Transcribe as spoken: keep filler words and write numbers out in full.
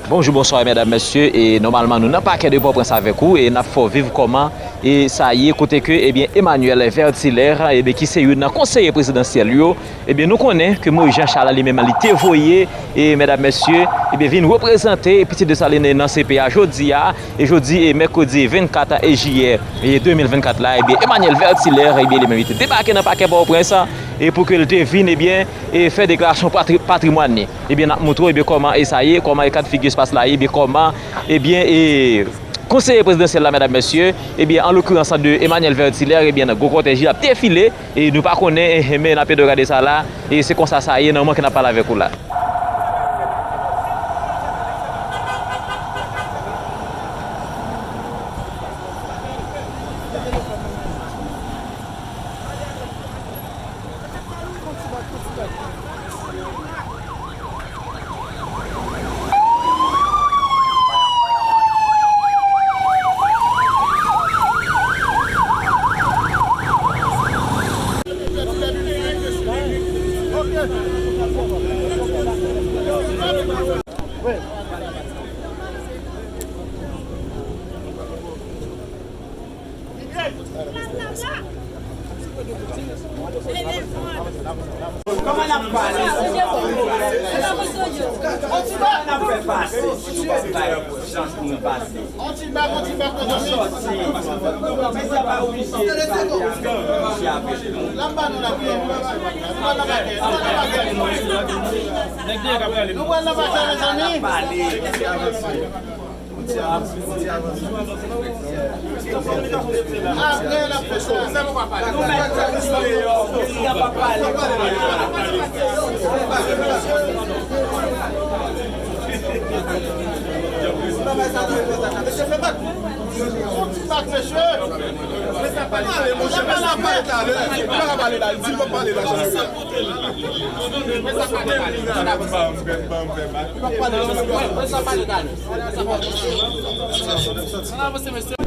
Bonjou, bonswa, medam, mesye, e nòmalman nou nan pakè de Pòtoprens avèk ou, e n ap fè w viv kòman e sa ye, kote ke, ebyen, Emmanuel Vertilaire, ebyen, ki se youn nan konseye prezidansyèl yo, ebyen, nou konnen ke Moïse Jean Charles li menm li te voye, e medam, mesye, ebyen, vin reprezante Pitit Desalin nan C P A jodi a, e jodi, e mèkredi vennkat jiyè, e de mil vennkat la, ebyen, Emmanuel Vertilaire, ebyen, li menm li te debake nan pakè Pòtoprens, e pou ke l te vin, ebyen, e fè deklarasyon patri-, patrimwàn li. Ebyen, n ap montre w, ebyen, kòman e sa ye, kòman e kad figi espas la ye, ebyen, kòman, ebyen, e konseye prezidansyèl la, medam, mesye, ebyen, an lokirans, de Emmanuel Vertilaire, ebyen, nan gwo kòtèj li ap defile, e nou pa konnen, e, men n ap ede w gade sa la, e se konsa sa ye, nan moman ke n ap pale avèk ou la. Kòman n ap pale? Kòman n ap fè pase si nou pa bay chans pou nou pase? Nou sòti. Mesye a pa oblije pale. Nou pral nan pakè, mezanmi.